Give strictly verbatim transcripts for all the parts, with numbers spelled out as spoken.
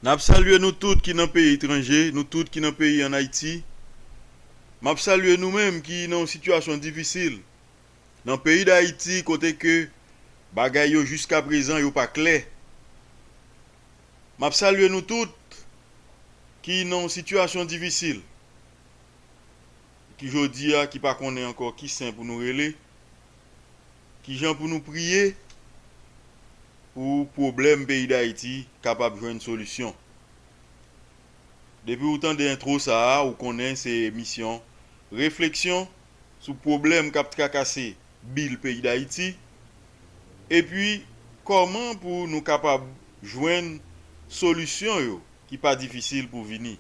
N ap salye nou tout ki nan peyi etranje, nou tout ki nan peyi ann Ayiti. M ap salye nou menm ki nan yon sitiyasyon difisil. Nan peyi Dayiti, kote ke bagay yo jiska prezan yo pa klè. M ap salye nou tout ki nan yon sitiyasyon difisil. Ki jodi a, ki pa konnen ankò ki sen pou nou rele, ki jan pou nou priye pou pwoblèm peyi Dayiti kapab jwenn solisyon. Depi ou tande entwo sa a, ou konnen se emisyon refleksyon sou pwoblèm k ap trakase bil peyi Dayiti, epi kòman pou nou kapab jwenn solisyon yo ki pa difisil pou vini.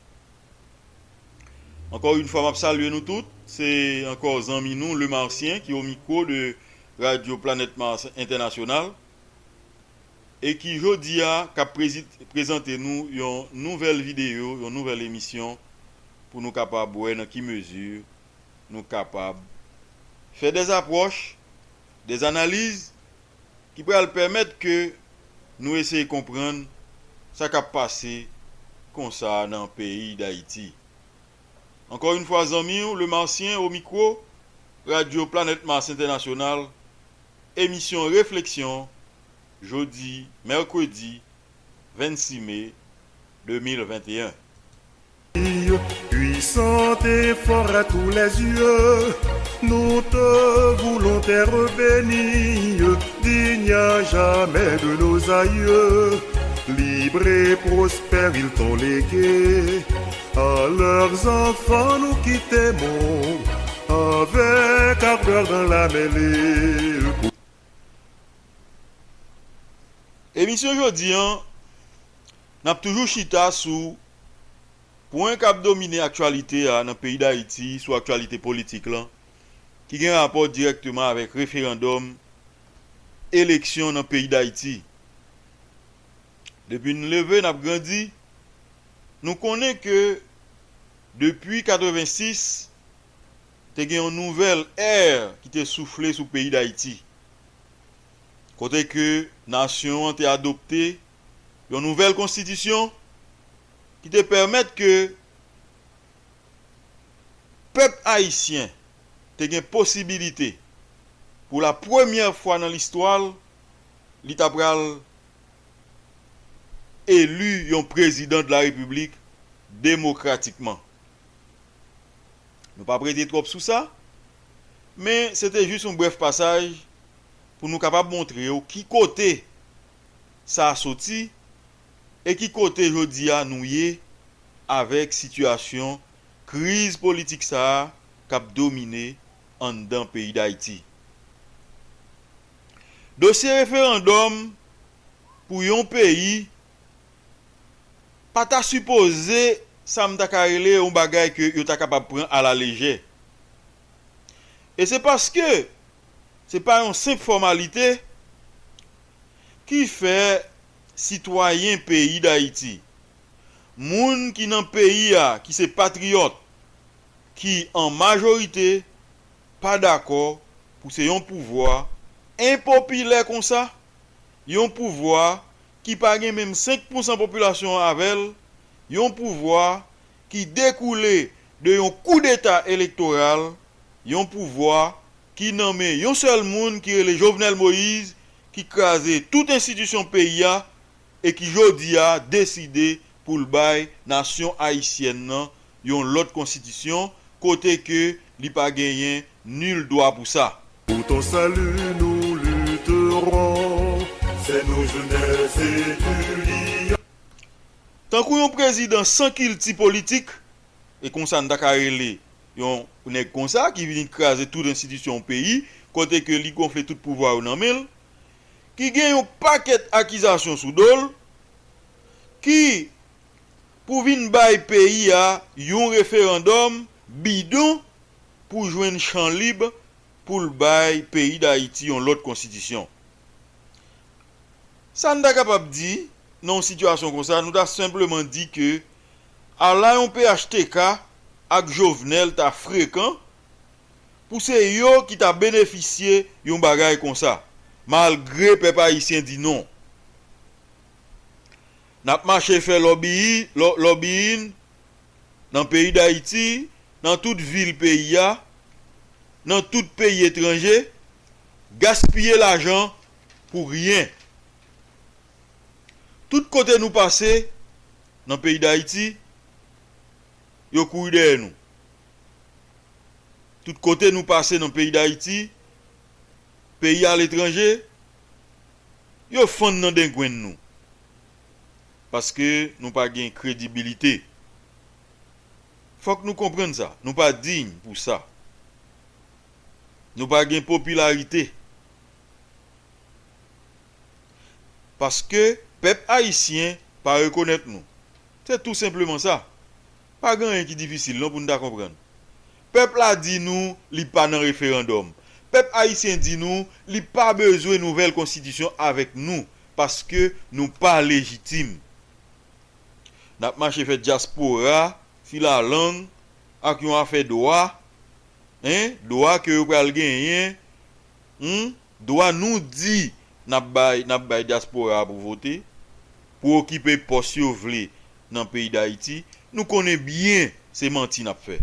Encore une fois, m ap salye nou tout. Se ankò zanmi nou, Le Martien, ki o mikwo de Radio Planète Mars International e ki jodi a k ap prezi-, prezante nou yon nouvèl videyo, yon nouvèl emisyon pou nou kapab wè nan ki mezi nou kapab fè dè apwòch, dè analiz ki pral pèmèt ke nou eseye konprann sa k ap pase konsa nan peyi Dayiti. Encore une fois, zanmi w, Le Martien o mikwo, Radio Planète Mars International, emisyon refleksyon, jodi, mèkredi, vennsis me de mil venteyen. Puissante et fort à tous les yeux, nous te voulons terre bénie, digne à jamais de nos aïeux. Libre et prospère, ils t'ont légué. À leurs enfants, nous qui t'aimons, avec ardeur dans la mêlée. Emisyon jodi a, n ap toujou chita sou pwen k ap domine aktyalite a nan peyi Dayiti, sou aktyalite politik lan, ki gen rapò dirèkteman avèk referandòm, eleksyon nan peyi Dayiti. Depi n leve, n ap grandi, nou konnen ke depi katrevensis, te gen yon nouvèl è ki te soufle sou peyi Dayiti, kote ke nasyon an te adopte yon nouvèl konstitisyon ki te pèmèt ke pèp ayisyen te gen posibilite, pou la premyè fwa nan listwa l, li ta pral eli yon prezidan de la repiblik demokratikman. Nou p ap rete twòp sou sa, men se te jis yon brèf pasaj pou nou kapab montre w ki kote sa soti e ki kote jodi a nou ye avèk sitiyasyon kriz politik sa a k ap domine anndan peyi Dayiti. Dosye referandòm pou yon peyi pa ta sipoze sa m ta ka rele yon bagay ke yo ta kapab pran alalejè. E se paske se pa yon senp fòmalite ki fè sitwayen peyi Dayiti, moun ki nan peyi a, ki se patriyòt, ki an majorite pa dakò pou se yon pouvwa enpopilè konsa, yon pouvwa ki pa gen menm senk pousan popilasyon an avè l, yon pouvwa ki dekoule de yon koudeta elektoral, yon pouvwa ki nan men yon sèl moun ki rele Jovenel Moïse, ki kraze tout enstitisyon peyi a e ki jodi a deside pou l bay nasyon ayisyèn nan yon lòt konstitisyon, kote ke li pa genyen nil dwa pou sa. Pour ton salut, nous lutterons. C'est nos jeunesses étudiants. Tankou yon prezidan san kilti politik, e konsa n ta ka rele yon nèg konsa ki vin kraze tout enstitisyon yon peyi, kote ke li gonfle tout pouvwa yo nan men l, ki gen yon pakèt akizasyon sou do l, ki pou vin bay peyi a yon referandòm bidon pou jwenn chan lib pou l bay peyi Dayiti yon lòt konstitisyon. Sa n ta kapab di nan yon sitiyasyon konsa, nou ta senpleman di ke ala yon P H T K ak Jovenel ta frekan pou se yo ki ta benefisye yon bagay konsa, malgre pèp ayisyen di non. N ap mache fè lòbiyi, lò-, lòbiyin nan peyi Dayiti, nan tout vil peyi a, nan tout peyi etranje, gaspiye lajan pou ryen. Tout kote nou pase nan peyi Dayiti, yo kouri dèyè nou. Tout kote nou pase nan peyi Dayiti, peyi aletranje, yo fann nan dengwenn nou. Paske nou pa gen kredibilite. Fòk nou konprann sa. Nou pa diy pou sa. Nou pa gen popilarite. Paske pèp ayisyen pa rekonèt nou. Se tou senpleman sa. Pa gen anyen ki difisil non pou n ta konprann. Pèp la di nou li pa nan referandòm. Pèp ayisyen di nou li pa bezwen nouvèl konstitisyon avèk nou, paske nou pa lejitim. N ap mache fè dyaspora filalang ak yon afè dwa, en, dwa ke yo pral genyen, hmm, dwa nou di n ap bay, n ap bay dyaspora a pou vote, pou okipe pòs yo vle nan peyi Dayiti, nou konnen byen se manti n ap fè.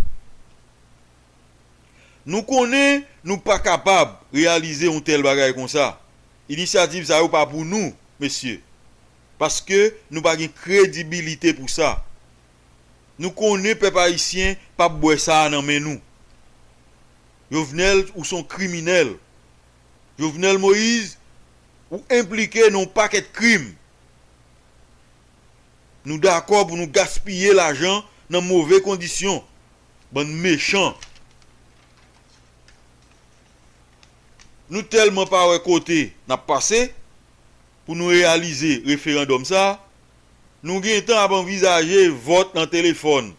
Nou konnen nou pa kapab reyalize yon tèl bagay konsa. Inisyativ sa yo pa pou nou, mesye. Paske nou pa gen kredibilite pou sa. Nou konnen pèp ayisyen p ap bwè sa a nan men nou. Jovenel, ou se yon kriminèl. Jovenel Moïse, ou enplike nan yon pakèt krim. Nou dakò pou nou gaspiye lajan nan move kondisyon. Bann mechan. Nou tèlman pa wè kote n ap pase pou nou reyalize referandòm sa, nou gentan ap anvizaje vòt nan telefòn.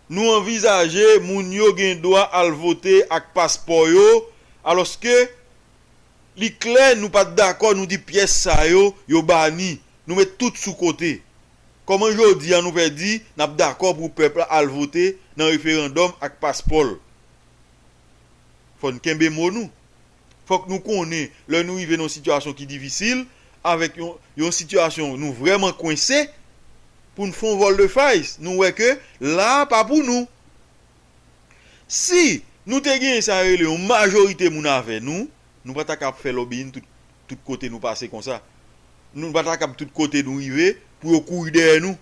Nou anvizaje moun yo gen dwa al vote ak paspò yo, alòske li klè nou pa t dakò, nou di pyès sa yo, yo bani, nou met tout sou kote. Kòman jodi a nou pè di n ap dakò pou pèp la al vote nan referandòm ak paspò l? Fò n kenbe mo nou. Fòk nou konnen lè nou rive nan yon sitiyasyon ki difisil, avèk yon, yon sitiyasyon nou vrèman kwense, pou n fè yon vòldefays, nou wè ke la a pa pou nou. Si nou te genyen sa yo rele yon majorite moun avè nou, nou pa ta kab fè lòbiyin tout, tout kote nou pase konsa. Nou pa ta kab tout kote nou rive pou yo kouri dèyè nou.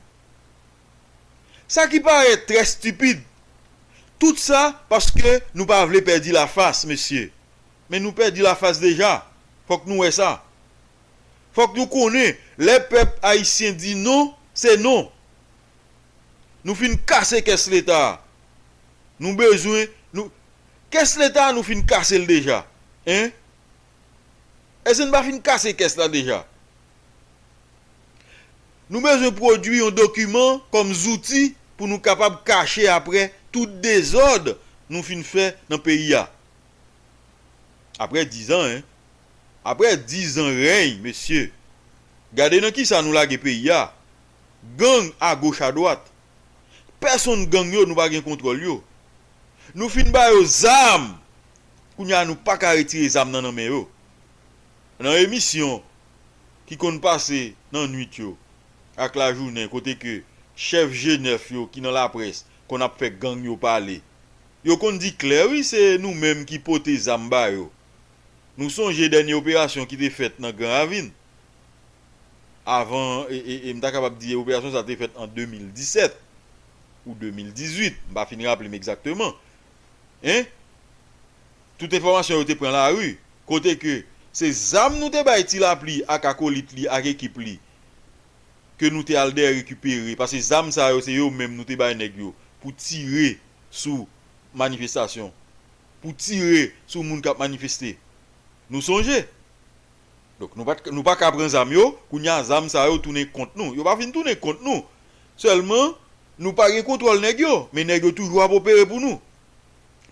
Sa ki parèt trè stipid. Tout sa paske nou pa vle pèdi lafas, mesye. Men nou pèdi lafas deja. Fòk nou wè sa. Fòk nou konnen, lè pèp ayisyen di non, se non. Nou fin kase kès Leta a. Nou bezwen, nou, kès Leta a, nou fin kase l deja. En? Èske n pa fin kase kès la deja? Nou bezwen pwodui yon dokiman kòm zouti pou nou kapab kache apre tout dezòd nou fin fè nan peyi a. Apre dizan, en. Apre dizan rèy, mesye. Gade nan kisa nou lage peyi a. Gang agoch adwat. Pèsonn gang yo, nou pa gen kontwòl yo. Nou fin ba yo zam. Kounye a, nou pa ka retire zam nan nan men yo. Nan emisyon ki konn pase nan nwit yo ak lajounen, kote ke chèf G nèf yo ki nan laprès konn ap fè gang yo pale, yo konn di klè, wi, se nou menm ki pote zam ba yo. Nou sonje dènye operasyon ki te fèt nan Gran Ravin. Avan, e, e, e m ta kapab di operasyon sa te fèt an de mil disèt ou de mil dizuit, m pa fin raple m egzakteman. En? Tout enfòmasyon yo te pran lari, kote ke se zam nou te bay Ti Lapli ak akolit li ak ekip li, ke nou te al dèyè rekipere, paske zam sa yo se yo menm nou te bay nèg yo pou tire sou manifestasyon, pou tire sou moun k ap manifeste. Nou sonje? Donk, nou pa t, nou pa ka pran zam yo, kounye a zam sa yo tounen kont nou. Yo pa fin tounen kont nou. Sèlman, nou pa gen kontwòl nèg yo, men nèg yo toujou ap opere pou nou.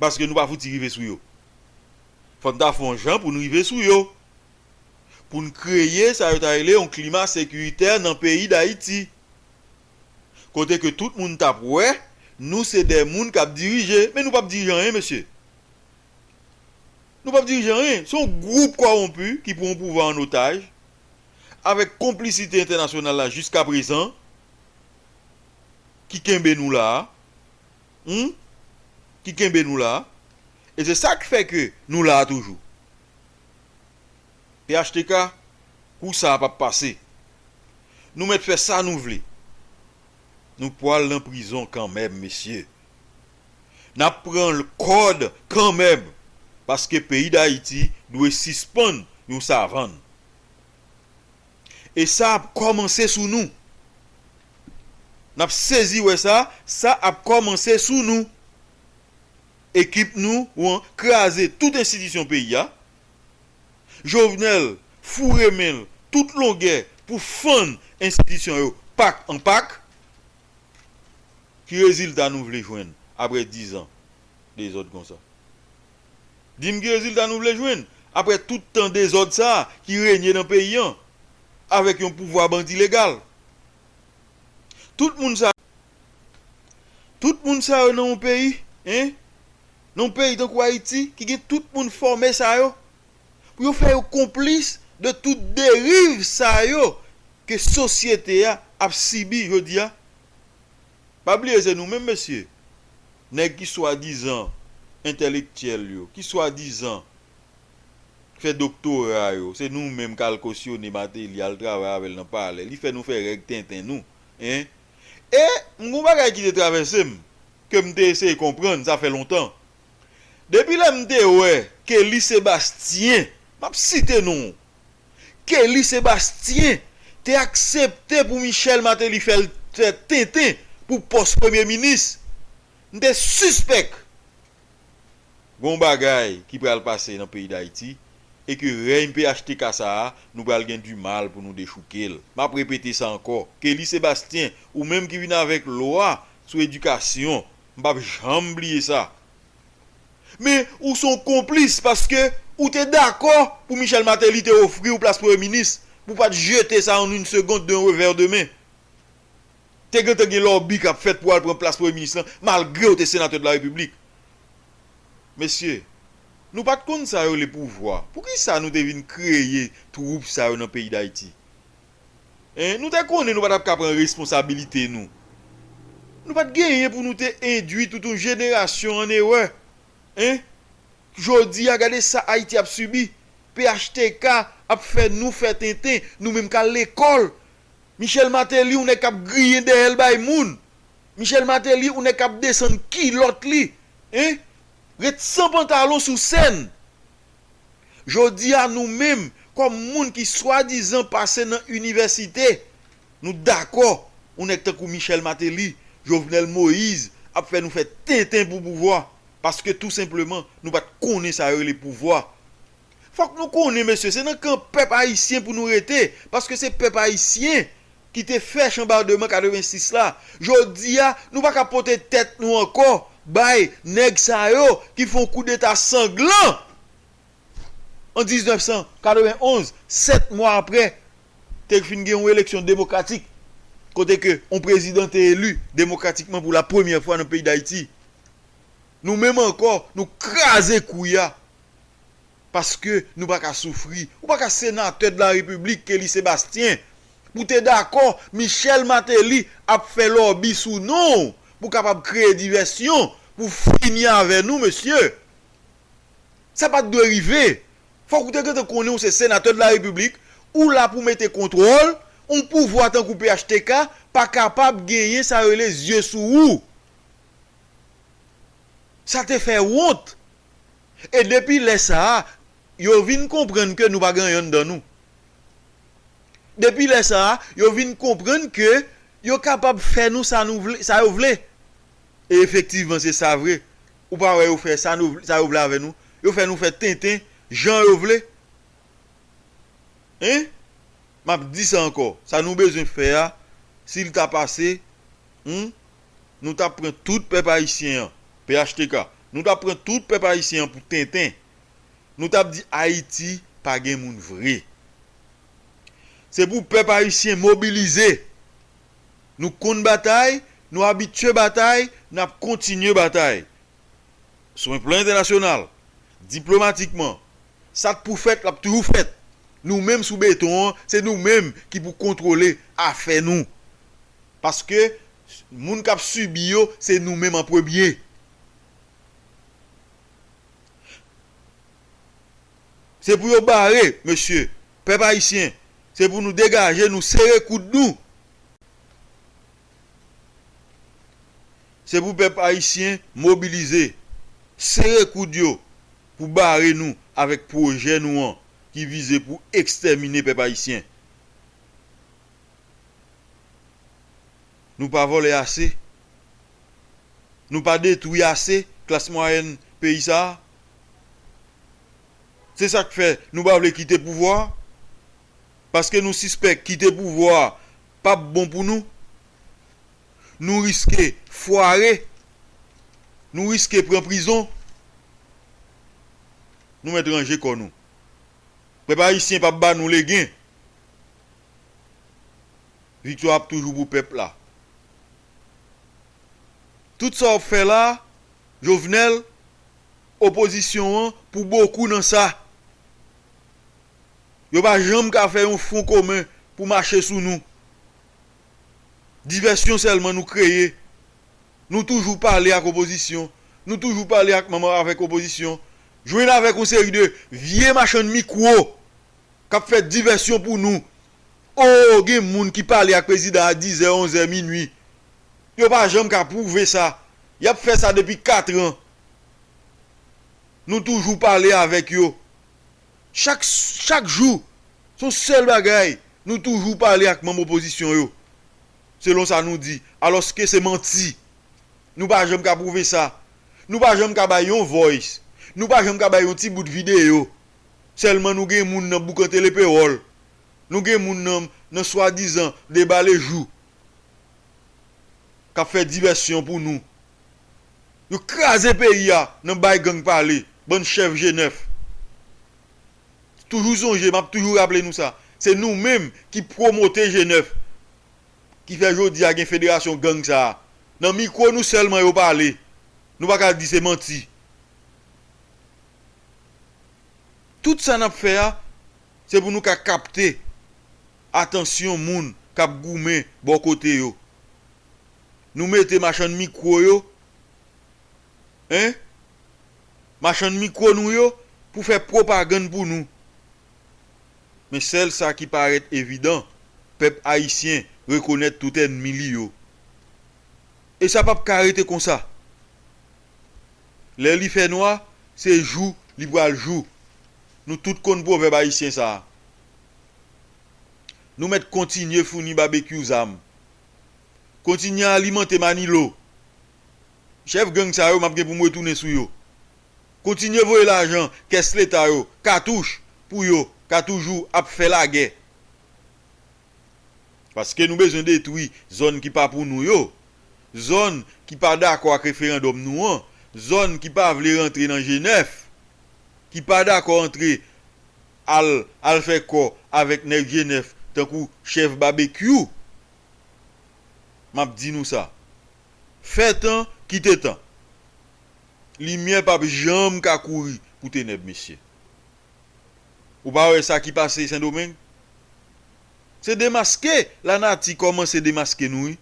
Paske nou pa fouti rive sou yo. Fò n ta fè yon jan pou n rive sou yo. Pou n kreye sa yo ta rele yon klima sekiritè nan peyi Dayiti. Kote ke tout moun t ap wè, nou se de moun k ap dirije, men nou p ap dirije anyen, mesye. Nou p ap dirije anyen. Se yon gwoup kòwonpi ki pran yon pouvwa an otaj, avèk konplisite entènasyonal la jiskaprezan, ki kenbe nou la a, hmm? Ki kenbe nou la a. E se sa k fè ke nou la a toujou. P H T K, kou sa a p ap pase. Nou mèt fè sa nou vle. Nou pwal nan prizon kanmenm, mesye. N ap pran kòd kanmenm, paske peyi Dayiti dwe sispann yon savann. E sa ap kòmanse sou nou. N ap sezi wè sa, sa ap kòmanse sou nou. Ekip nou, wan, kraze tout enstitisyon peyi a. Jovenel foure men l tout longè pou fann enstitisyon yo pak an pak. Ki rezilta nou vle jwenn apre dizan dezòd konsa? Di m ki rezilta nou vle jwenn apre tout tan dezòd sa a ki renye nan peyi an avèk yon pouvwa bandi legal? Tout moun sa, tout moun sa yo nan yon peyi, en, nan yon peyi tankou Ayiti ki gen tout moun fòme sa yo, pou yo fè yo konplis de tout deriv sa yo ke sosyete a ap sibi jodi a. Pa bliye se nou menm, mesye. Nèg ki swadizan entèlektyèl yo, ki swadizan fè doktora yo, se nou menm k al kosyone Martelly, al travay avè l nan palè. Li fè nou fè règ tenten nou, en. E m gon bagay ki te travèse m, ke m te eseye konprann, sa fè lontan. Depi lè m te wè Kelly Sebastien, m ap site non, Kelly Sebastien te aksepte pou Michel Martelly fè l fè tenten pou pòs premye minis, m te sispèk gon bagay ki pral pase nan peyi Dayiti e ke rèy P H T K sa a, nou pral gen dimal pou nou dechouke l. M ap repete sa ankò. Kelly Sebastien, ou menm ki vin avèk lwa sou edikasyon, m p ap janm bliye sa. Men, ou se yon konplis paske ou te dakò pou Michel Martelly te ofri w plas premye minis, pou w pa t jete sa en une seconde d'un revers de main. Te gentan gen lòbi k ap fèt pou w al pran plas premye minis lan, malgre w te senatè de la repiblik. Mesye, nou pa t konn sa yo rele pouvwa. Poukisa nou te vin kreye twoup sa yo nan peyi Dayiti? En, nou te konnen nou pa t ap ka pran responsabilite nou. Nou pa t genyen pou nou te endwi tout yon jenerasyon an erè. En, jodi a, gade sa Ayiti ap sibi. P H T K ap fè nou fè tenten, nou menm k al lekòl. Michel Martelly, yon nèg k ap griyen dèyè l bay moun. Michel Martelly, yon nèg k ap desann kilòt li. En, ret san pantalon sou sèn. Jodi a, nou menm, kòm moun ki swadizan pase nan inivèsite, nou dakò yon nèg tankou Michel Martelly, Jovenel Moïse ap fè nou fè tenten pou pouvwa, paske tou senpleman, nou pa t konnen sa yo rele pouvwa. Fòk nou konnen, mesye, se nan kan pèp ayisyen pou nou rete, paske se pèp ayisyen ki te fè chanbadman katrevensis la. Jodi a, nou pa ka pote tèt nou ankò bay nèg sa yo ki fè yon koudeta sanglan an diznèf san katrevenn onz, sèt mwa apre, te fin gen yon eleksyon demokratik, kote ke yon prezidan te eli demokratikman pou la premyè fwa nan peyi Dayiti. Nou menm ankò, nou kraze kou a. Paske nou pa ka soufri. Ou pa ka senatè de la repiblik, Kelly Sebastien, pou te dakò Michel Martelly ap fè lòbi sou non w, pou kapab kreye divèsyon, pou fini avè nou, mesye. Sa pa t dwe rive. Fòk ou te gentan konnen ou se senatè de la repiblik, ou la pou mete kontwòl, yon pouvwa tankou P H T K pa kapab genyen sa yo rele zye sou ou. Sa te fè wont. E depi lè sa a, yo vin konprann ke nou pa gen anyen anndan nou. Depi lè sa a, yo vin konprann ke yo kapab fè nou sa nou vle, sa yo vle. E efektivman, se sa vre. Ou pa wè yo fè sa nou, sa yo vle avè nou. Yo fè nou fè tenten jan yo vle. En? M ap di sa ankò. Sa nou bezwen fè a, si l ta pase, hmm, nou t ap pran tout pèp ayisyen an, P H T K, nou t ap pran tout pèp ayisyen an pou tenten. Nou t ap di Ayiti pa gen moun vre. Se pou pèp ayisyen mobilize. Nou konn batay, nou abitye batay, n ap kontinye batay. Sou yon plan entènasyonal, diplomatikman, sa k pou fèt, l ap toujou fèt. Nou menm sou beton an, se nou menm ki pou kontwole afè nou. Paske moun k ap sibi yo, se nou menm an premye. Se pou yo bare, mesye, pèp ayisyen, se pou nou degaje, nou sere koud nou. Se pou pèp ayisyen mobilize, sere koud yo pou bare nou avèk pwojè nou an ki vize pou ekstèmine pèp ayisyen. Nou pa vòlè ase. Nou pa detwi ase klas mwayèn peyi sa a. Se sa k fè nou pa vle kite pouvwa a. Paske nou sispèk kite pouvwa a p ap bon pou nou. Nou riske fware. Nou riske pran prizon. Nou mèt ranje kò nou. Pèp ayisyen p ap ba nou legen. Viktwa ap toujou pou pèp la. Tout sa w ap fè la, Jovenel, opozisyon an pou bokou nan sa. Yo pa janm ka fè yon fwon komen pou mache sou nou. Divèsyon sèlman nou kreye. Nou toujou pale ak opozisyon. Nou toujou pale ak manman avèk opozisyon. Jwenn avèk yon seri de vye machann mikwo k ap fè divèsyon pou nou. O, gen moun ki pale ak prezidan a dizè, onzè, minui. Yo pa janm ka pwouve sa. Y ap fè sa depi katran. Nou toujou pale avèk yo. Chak, chak jou, se yon sèl bagay. Nou toujou pale ak manm opozisyon yo. Selon sa nou di. Alòske se manti. Nou pa janm ka pwouve sa. Nou pa janm ka bay yon voice. Nou pa janm ka bay yon ti bout videyo. Sèlman nou gen moun nan boukante lepewòl. Nou gen moun nan, nan swadizan deba lejou k ap fè divèsyon pou nou. Yo kraze peyi a nan bay gang pale, bann chèf G nèf. Toujou sonje, m ap toujou raple nou sa. Se nou menm ki pwomote G nèf, ki fè jodi a gen federasyon gang sa a. Nan mikwo nou sèlman yo pale. Nou pa ka di se manti. Tout sa n ap fè a, se pou nou ka kapte atansyon moun k ap goumen bò kote yo. Nou mete machann mikwo yo, en? Machann mikwo nou yo pou fè pwopagann pou nou. Men sèl sa ki parèt evidan, pèp ayisyen rekonèt tout ènmi li yo. E sa p ap ka rete konsa. Lè li fè nwa, se jou li pral jou. Nou tout konn pwovèb ayisyen sa a. Nou mèt kontinye founi Babekyou zam. Kontinye alimante Manilo. Chèf gang sa yo, m ap gen pou m retounen sou yo. Kontinye voye lajan kès leta yo, katouch pou yo ka toujou ap fè lagè. Paske nou bezwen detwi zòn ki pa pou nou yo. Zòn ki pa dakò ak referandòm nou an. Zòn ki pa vle rantre nan G nèf. Ki pa dakò antre al, al fè kò avèk nèg G nèf tankou chèf Babekyou. M ap di nou sa. Fè tan, kite tan. Limyè p ap janm ka kouri pou tenèb, mesye. Ou pa wè sa ki pase Sendomeng? Se demaske, lanati kòmanse demaske nou, wi.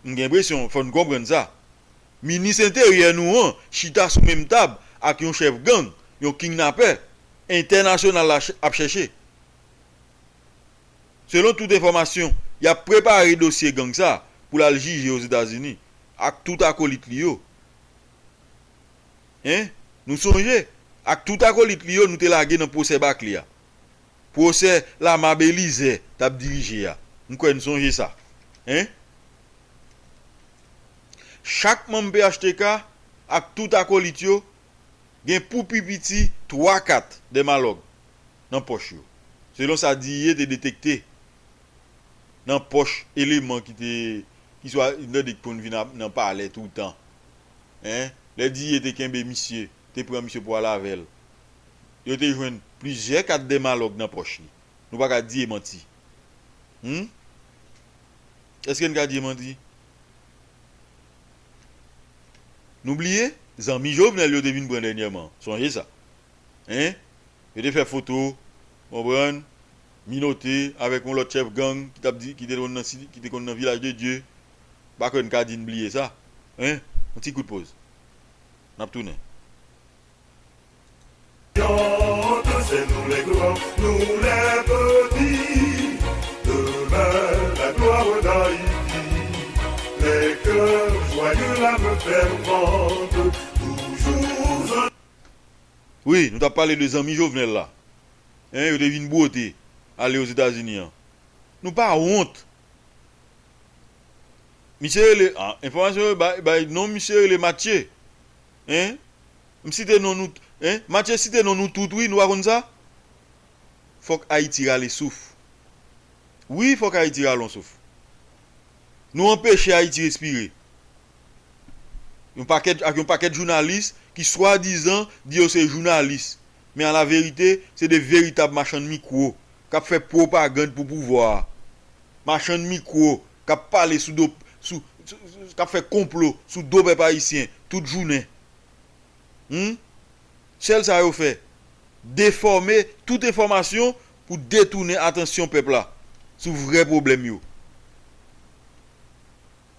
M gen enpresyon, fò n konprann sa. Minis enteryè nou an chita sou menm tab ak yon chèf gang, yon kidnapè, entènasyonal la ch-, ap chèche. Selon tout enfòmasyon, y ap prepare dosye gang sa pou l al jije Ozetazini ak tout akolit li yo. En? Nou sonje, ak tout akolit li yo nou te lage nan pwosè Bakle a. Pwosè Lama Belizè t ap dirije a. M kwè n sonje sa. En? Chak manm P H T K ak tout akolit yo gen pou pi piti twa kat dèmalòg nan pòch yo, selon sa D I A te detekte nan pòch eleman ki te, ki swa, n tande k konn vin ap, nan palè toutan. En, lè D I A te kenbe misye, te pran misye pou al avè l, yo te jwenn plizyè kat dèmalòg nan pòch li. Nou pa ka di e manti. Hum? Èske n ka di e manti? Nou bliye? Zanmi Jovenel yo te vin pran dènyèman. Sonje sa. En? Yo te fè foto, konprann? Minote avèk yon lòt chèf gang ki t ap di, ki te konn nan, ki te konn nan Vilaj de Dye. M pa kwè n ka di n bliye sa. Hein? Yon ti kout poz. N ap tounen. C'est nous les grands, nous les petits. Demain, la gloire d'Haïti. Les cœurs joyeux, l'âme fervente. Toujours en Wi, nou t ap pale de zanmi Jovenel la. Hein, yo te vin bwote, ale Ozetazini an. Nou pa wont. Misye rele, ah, enfòmasyon yo bay, bay non, misye rele Matye. Hein? M site non nou, hein? Matye site non nou tout, wi, nou pa konn sa? Fòk Ayiti rale souf. Wi, fòk Ayiti rale yon souf. Nou anpeche Ayiti respire. Yon pakèt, ak yon pakèt jounalis ki swadizan di yo se jounalis, men alaverite, se de veritab machann mikwo k ap fè pwopagann pou pouvwa a. Machann mikwo k ap pale sou do, sou, sou, sou, k ap fè konplo sou do pèp ayisyen tout jounen. Humm? Sèl sa yo fè, defòme tout enfòmasyon pou detounen atansyon pèp la sou vrè pwoblèm yo.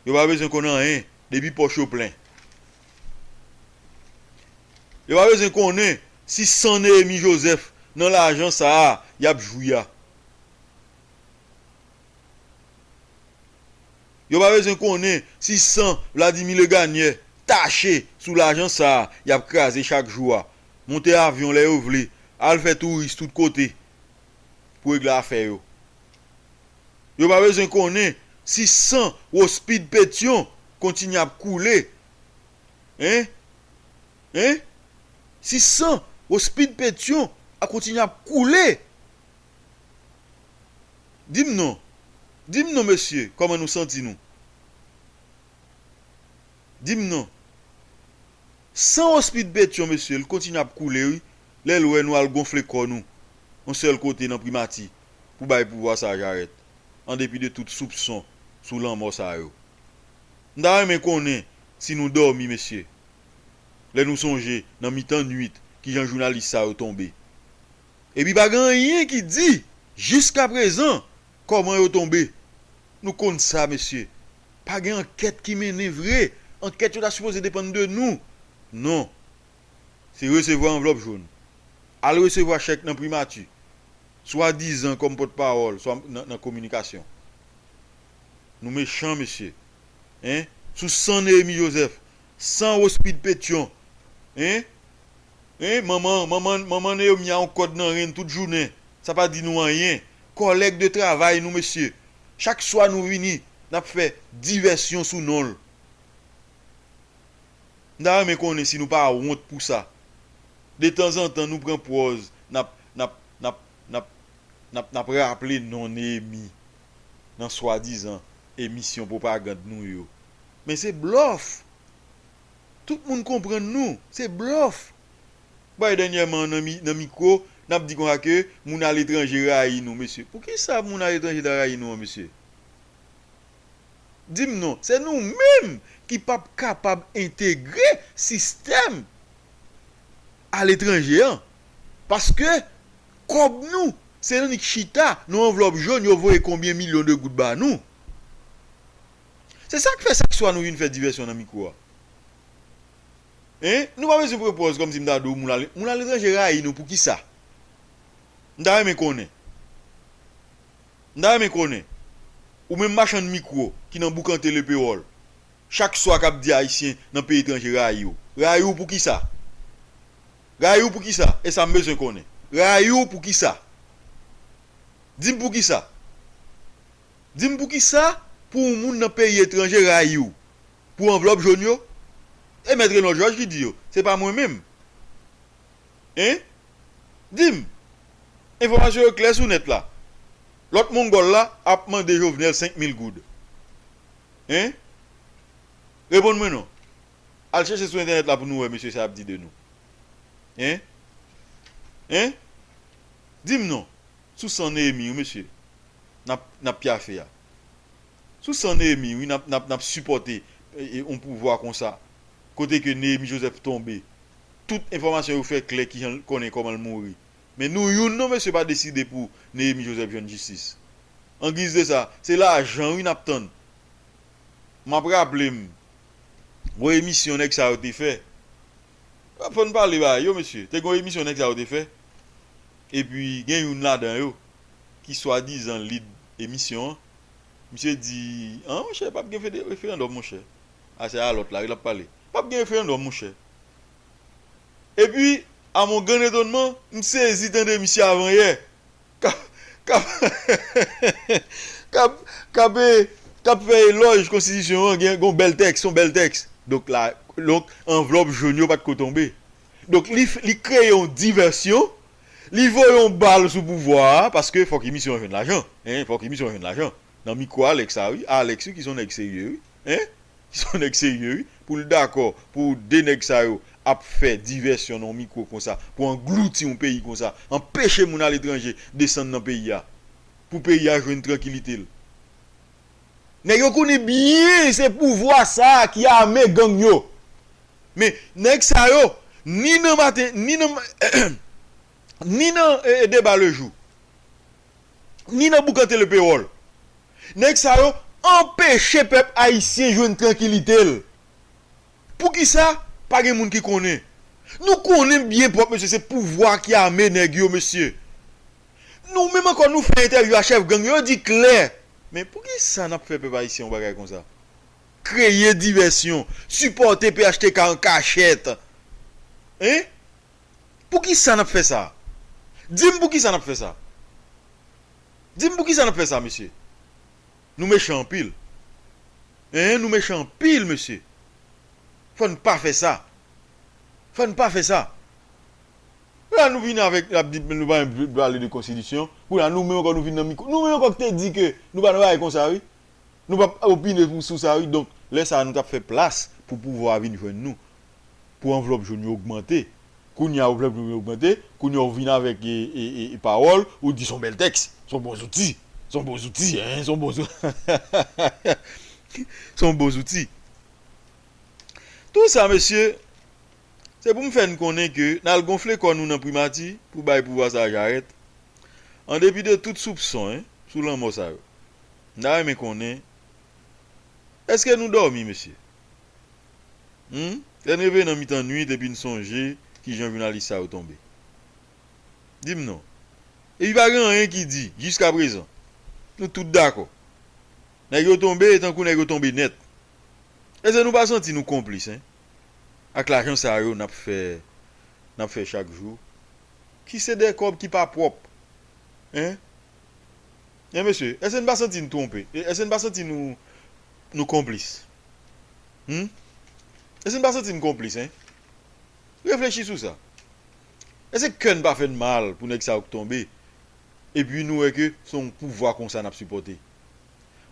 Yo pa bezwen konn anyen depi pòch yo plen. Yo pa bezwen konnen si san Neyemi Jozèf nan lajan sa a y ap jwi a. Yo pa bezwen konnen si san Vladimir Legagnè tache sou lajan sa a y ap kraze chak jou a. Monte avyon lè yo vle, al fè touris tout kote pou regle afè yo. Yo pa bezwen konnen si san Wospid Petyon kontinye ap koule. Hein? Hein? Si san Wospid Petyon a kontinye ap koule. Di m non. Di m non, mesye, kòman nou santi nou? Di m non. San Wospid Petyon, mesye, l kontinye ap koule, wi. Lè l wè nou al gonfle kò nou yon sèl kote nan primati pou bay pouvwa sa a jarèt, an depi de tout soupson sou lanmò sa yo. M ta renmen konnen si nou dòmi, mesye, lè nou sonje nan mitan nuit kijan jounalis sa yo tonbe. Epi pa gen anyen ki di, jiskaprezan, kòman yo tonbe. Nou konn sa, mesye. Pa gen ankèt ki mennen vre. Ankèt yo ta sipoze depann de nou. Non. Se resevwa anvlòp jòn. Al resevwa chèk nan primati. Swadizan kòm pòtpawòl, swa nan, nan kominikasyon. Nou mechan, mesye. Hein? Sou san Neyemi Jozèf, san Wospid Petyon. Hein? Hein? Manman, manman, manman Neyemi a yon kòd nan ren l tout jounen. Sa pa di nou anyen. Kòlèg de travay nou, mesye. Chak swa nou vini, n ap fè divèsyon sou non l. M ta renmen konnen si nou pa wont pou sa. Detanzantan, nou pran pòz, n ap, n ap, n ap, n ap, n ap, n ap raple non Neyemi nan swadizan emisyon pwopagann nou yo. Men se blòf! Tout moun konprann nou, se blòf! Bay dènyèman nan, mi, nan mikwo, n ap di konsa ke moun aletranje rayi nou, mesye. Poukisa moun aletranje ta rayi nou an, mesye? Di m non, se nou menm ki p ap kapab entegre sistèm aletranje an. Paske kòb nou, se nou ki chita nan anvlòp jòn, yo voye konbyen milyon de goud ba nou. Se sa k fè chak swa nou vin fè divèsyon nan mikwo a. Hein? Nou pa bezwen pran pòz kòmsi m ta di w moun ale, moun aletranje rayi nou poukisa? M ta renmen konnen. M ta renmen konnen, ou menm machann mikwo ki nan boukante Lepewòl, chak swa k ap di Ayisyen nan peyi etranje rayi w. Rayi w poukisa? Rayi w poukisa? E sa m bezwen konnen. Rayi w poukisa? Di m poukisa? Di m poukisa pou yon moun nan peyi etranje rayi w? Pou anvlòp jòn yo? E Mèt Renold Georges ki di yo, se pa mwen menm. Hein? Di m. Enfòmasyon yo klè sou nèt la. Lòt mongòl la ap mande Jovenel senk mil goud. Hein? Reponn mwen non. Al chèche sou entènèt la pou nou wè mesye sa ap di de nou. Hein? Hein? Di m non. Sou san Neyemi wi mesye. N ap, n ap pyafe a. Sou san Neyemi wi, n ap, n ap, n ap sipòte e, e, yon pouvwa konsa. Kote ke Neyemi Jozèf tonbe. Tout enfòmasyon yo fè klè kijan l konnen kòman l mouri. Men nou youn non mesye pa deside pou Néhémie Joseph jwenn jistis. An giz de sa, se lajan wi n ap tann. M ap raple m, gon emisyon nèg sa yo te fè. Fò n pale ba yo mesye. Te gon emisyon nèg sa yo te fè. Epi gen youn ladan yo ki swadizan lead emisyon an. Misye di, an monchè, p ap gen referandòm monchè. A se a lòt la wi l ap pale. P ap gen referandòm monchè. Epi, à mon grand étonnement, m sezi tande misye avan yè k ap k ap k ap k ap k ap fè elòj konstitisyon an, gen gon bèl tèks, son bèl tèks. Donk la, donk anvlòp jòn yo pa t ko tonbe. Donk li li kreye yon divèsyon, li voye yon bal sou pouvwa a, paske fòk emisyon an jwenn lajan, en, fòk emisyon an jwenn lajan. Nan mikwo Alex sa wi, Alex wi ki son nèg serye wi, en, ki son nèg serye wi, pou l dakò pou de nèg sa yo ap fè divèsyon nan yon mikwo konsa, pou anglouti yon peyi konsa, anpeche moun aletranje desann nan peyi a, pou peyi a jwenn trankilite l. Nèg yo konnen byen se pouvwa sa a ki ame gang yo. Men nèg sa yo, ni nan maten, ni nan ni nan e, e, Débat le Jour, ni nan Boukante Lepewòl, nèg sa yo anpeche pèp ayisyen jwenn trankilite l. Poukisa? Pa gen moun ki konnen. Nou konnen byen pwòp mesye, se pouvwa ki ame nèg yo mesye. Nou menm ankò nou fè entèvyou a chèf gang yo, yo di klè. Men poukisa n ap fè pèp ayisyen yon bagay konsa? Kreye divèsyon, sipòte P H T K an kachèt. Hein? Poukisa n ap fè sa? Di m poukisa n ap fè sa? Di m poukisa n ap fè sa mesye? Nou mechan anpil. Hein, nou mechan anpil mesye. Fò n pa fè sa. Fò n pa fè sa. La nou vin avèk, n ap di nou pa pale de konstitisyon. Kounye a nou menm ankò nou vin nan mikwo. Nou menm ankò ki te di ke nou pa nan bagay konsa wi. Nou p ap opine sou sa wi. Donk lè sa a nou t ap fè plas pou pouvwa a vin jwenn nou, pou anvlòp jòn yo ogmante. Kounye a anvlòp jòn yo ogmante, kounye a ou vin avèk e, e, e, e pawòl, ou di s on bèl tèks, s on bon zouti, s on bon zouti, en, s on bon zouti. S on bon zouti. Tou sa mesye, se pou m fè n konnen ke n al gonfle kò nou nan primati pou bay pouvwa sa a jarèt. An depi de tout soupson, en, sou lanmò sa yo, m ta renmen konnen, èske nou dòmi mesye? Humm? Lè n reve nan mitan nwit epi n sonje kijan jounalis sa yo tonbe. Di m non. Epi pa gen anyen ki di, jiskaprezan. Nou tout dakò. Nèg yo tonbe tankou nèg yo tonbe nèt. Èske nou pa santi nou konplis, en? Ak lajan sa yo n ap fè, n ap fè chak jou. Ki se de kòb ki pa pwòp. En? En mesye, èske n pa santi n twonpe? Èske n pa santi nou, nou konplis? Humm? Èske n pa santi n konplis, en? Reflechi sou sa. Èske kè n pa fè n mal pou nèg sa yo k tonbe? Epi nou wè ke se yon pouvwa konsa n ap sipòte.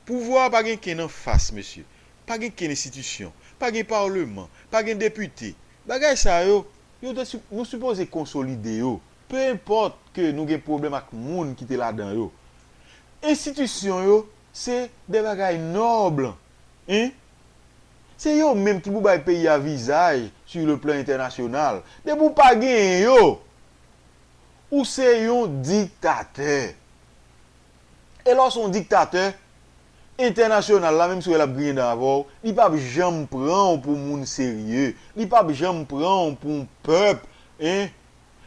Pouvwa a pa gen kenn anfas, mesye. Pa gen kenn enstitisyon. Pa gen palman. Pa gen depite. Bagay sa yo, yo te, nou sipoze konsolide yo. Pe enpòt ke nou gen pwoblèm ak moun ki te ladan yo. Enstitisyon yo, se de bagay nòb. En? Se yo menm ki pou bay peyi a vizaj sur le plan entènasyonal. Depi w pa genyen yo, ou se yon diktatè. E lè w se yon diktatè, entènasyonal la, menm si w wè l ap griyen dan avè w, li p ap janm pran w pou moun serye. Li p ap janm pran w pou yon pèp, en.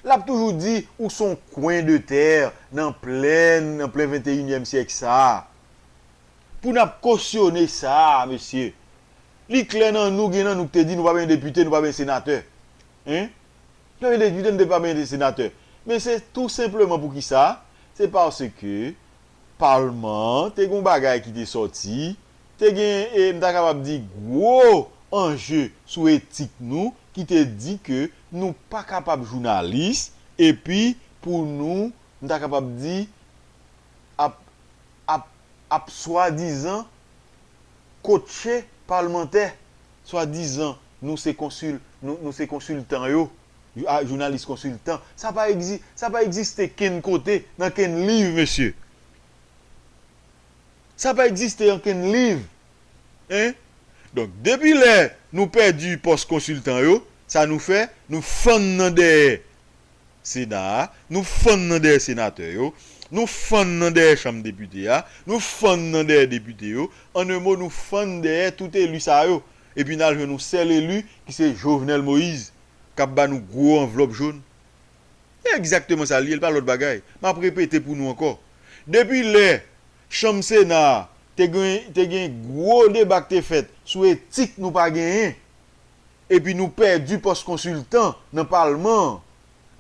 L ap toujou di ou se yon kwen de tè nan plen, nan plen venteyinyèm syèk sa a. Pou n ap kosyone sa a, mesye. Li klè nan nou, gen nan nou ki te di nou pa benyen depite, nou pa benyen senatè. En? Nou pa benyen depite, nou te pa benyen senatè. Men se tou senpleman poukisa? Se paske palman an te gen yon bagay ki te sòti, te gen, e, m ta kapab di, gwo anje sou etik nou, ki te di ke nou pa kapab jounalis, epi pou nou, m ta kapab di, ap, ap, ap swadizan kotche palmantè, swadizan nou se konsil-, nou, nou se konsiltan yo, jou-, a, jounalis konsiltan. Sa pa egzi-, sa pa egziste kenn kote, nan kenn liv, mesye. Sa pa egziste nan kenn liv. En? Donk, depi lè nou pèdi pòs konsiltan yo, sa nou fè, nou fann nan dèyè Sena a, nou fann nan dèyè senatè yo, nou fann nan dèyè chanm depite a, nou fann nan dèyè depite yo, an en mo, nou fann dèyè tout eli sa yo. Epi n al jwenn yon sèl eli ki se Jovenel Moïse, k ap ba nou gwo anvlòp jòn. Se egzakteman sa l ye, l pa lòt bagay. M ap repete pou nou ankò. Depi lè chanm Sena a te gen, te gen gwo deba k te fèt sou etik nou pa genyen, epi nou pèdi pòs konsiltan nan palman an,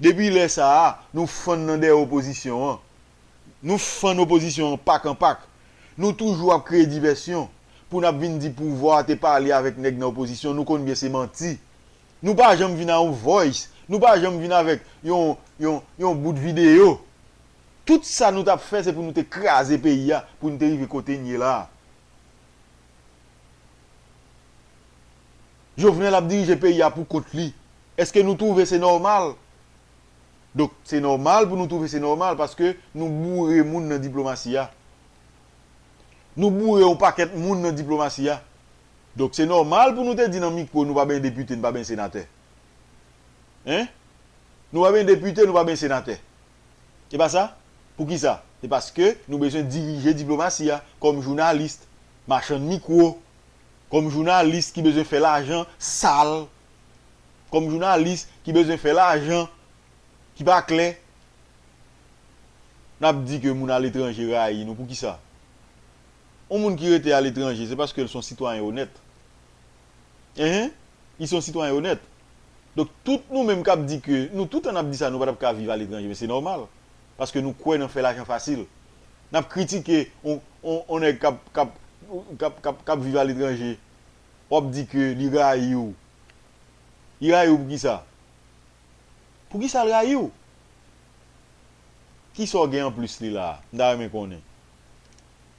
depi lè sa a, nou fann nan dèyè opozisyon an. Nou fann opozisyon an pak an pak. Nou toujou ap kreye divèsyon pou n ap vin di pouvwa a te pale avèk nèg nan opozisyon. Nou konn byen se manti. Nou pa janm vin a yon voice. Nou pa janm vin avèk yon, yon, yon bout videyo. Tout sa nou t ap fè, se pou nou te kraze peyi a, pou nou te rive kote n ye la a. Jovenel ap dirije peyi a pou kont li. Èske nou twouve se nòmal? Donk, se nòmal pou nou twouve se nòmal, paske nou boure moun nan diplomasi a. Nou boure yon pakèt moun nan diplomasi a. Donk, se nòmal pou nou te di nan mikwo, nou pa benyen depite, nou pa benyen senatè. Hein? Nou pa benyen depite, nou pa benyen senatè. E pa sa? Poukisa? Se paske nou bezwen dirije diplomasi a kòm jounalis, machann mikwo, kòm jounalis ki bezwen fè lajan sal, kòm jounalis ki bezwen fè lajan ki pa klè. N ap di ke moun aletranje rayi nou. Poukisa? Yon moun ki rete aletranje, se paske l se yon sitwayen onèt. Enhen, li se yon sitwayen onèt. Donk, tout nou menm k ap di ke, nou tout an ap di sa, nou pa t ap ka viv aletranje, men se nòmal. Paske nou kwè nan fè lajan fasil. N ap kritike yon, yon, yon nèg k ap, k ap, k ap, k ap, k ap viv aletranje. W ap di ke li rayi w. Li rayi w poukisa? Poukisa l rayi w? Kisa w gen anplis li la a? M ta renmen konnen.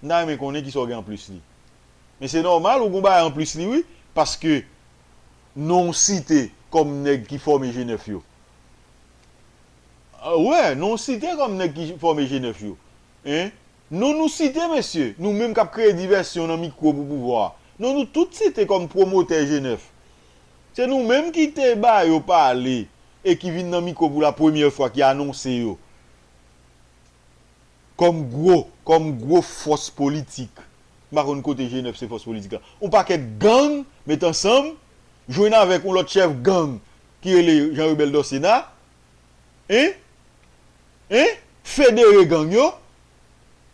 M ta renmen konnen kisa w gen anplis li. Men se nòmal ou gon bagay anplis li wi, paske non w site kòm nèg ki fòme G nèf yo. A, wè, non w site kòm nèg ki fòme G nèf yo. Hein? Non nou site, mesye, nou menm k ap kreye divèsyon nan mikwo pou pouvwa a. Non nou tout site kòm pwomotè G nèf. Se nou menm ki te ba yo pale e ki vin nan mikwo pou la premyè fwa ki anonse yo kòm gwo, kòm gwo fòs politik. M pa konn kote G nèf se fòs politik la. Yon pakèt gang met ansanm, jwenn avèk yon lòt chèf gang ki rele Jean Rebel Dorcénat. Hein? Hein? Federe gang yo.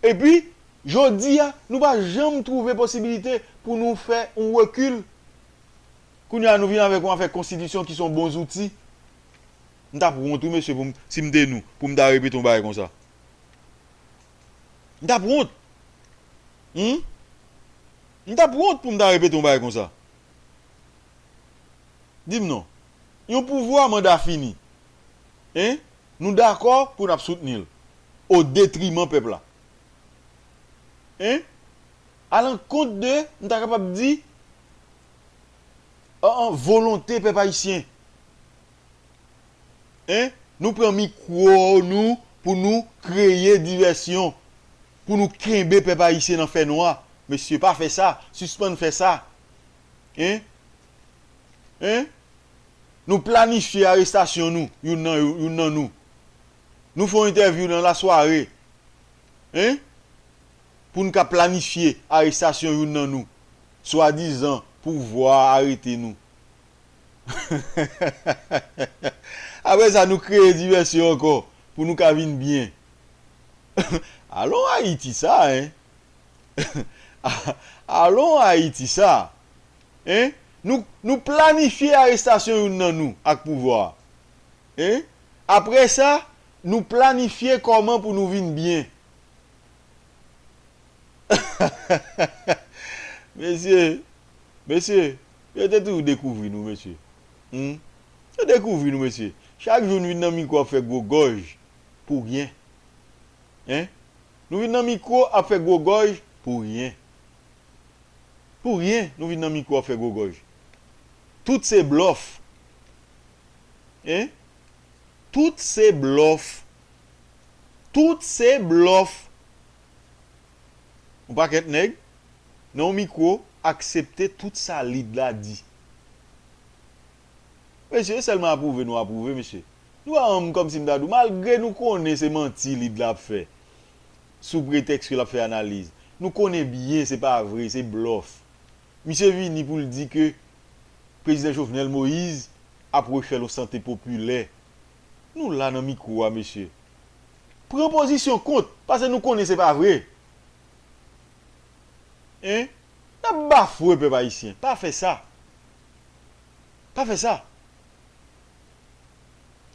Epi, jodi a, nou pa janm twouve posibilite pou nou fè yon rekil. Kounye a, nou vin avèk yon afè konstitisyon ki se yon bon zouti. M t ap wont, wi, mesye, pou m, si m te nou, pou m ta repete yon bagay konsa. M t ap wont. Hmm? M t ap wont pou m ta repete yon bagay konsa. Di m non. Yon pouvwa manda fini. Hein? Nou dakò pou n ap soutni l. O detriman pèp la. Hein? Alankont de, m ta kapab di, an, an, volonte pèp ayisyen. Hein? Nou pran mikwo nou pou nou kreye divèsyon, pou nou kenbe pèp ayisyen nan fènwa. Mesye, pa fè sa. Sispann fè sa. Hein? Hein? Nou planifye arestasyon nou, youn nan, youn nan nou. Nou fè yon entèvyou nan lasware. Hein? Pou n ka planifye arestasyon youn nan nou. Swadizan, pouvwa a arete nou. Apre sa, nou kreye divèsyon ankò pou nou ka vin byen. Alon Ayiti sa, hein? Alon Ayiti sa. Hein? Nou, nou planifye arestasyon youn nan nou ak pouvwa a. Hein? Apre sa, nou planifye kòman pou nou vin byen. Mesye, mesye, yo te toujou dekouvri nou, mesye. Hmm? Yo dekouvri nou, mesye. Chak jou n vin nan mikwo ap fè gwo gòj pou ryen. Hein? Nou vin nan mikwo ap fè gwo gòj pou ryen. Pou ryen, nou vin nan mikwo ap fè gwo gòj. Tout se blòf. Hein? Tout se blòf. Tout se blòf. Yon pakèt nèg, nan yon mikwo, aksepte tout sa lid la di. Mesye, e sèlman apwouve nou apwouve, mesye. Dwa an m kòmsi m ta di w, malgre nou konnen se manti li la ap fè, sou pretèks ke l ap fè analiz, nou konnen byen se pa vre, se blòf. Misye vini pou l di ke Prezidan Jovenel Moïse ap refè l yon sante popilè. Nou la nan mikwo a, mesye. Pran pozisyon kont, paske nou konnen se pa vre. Hein? N ap bafwe pèp ayisyen. Pa fè sa. Pa fè sa.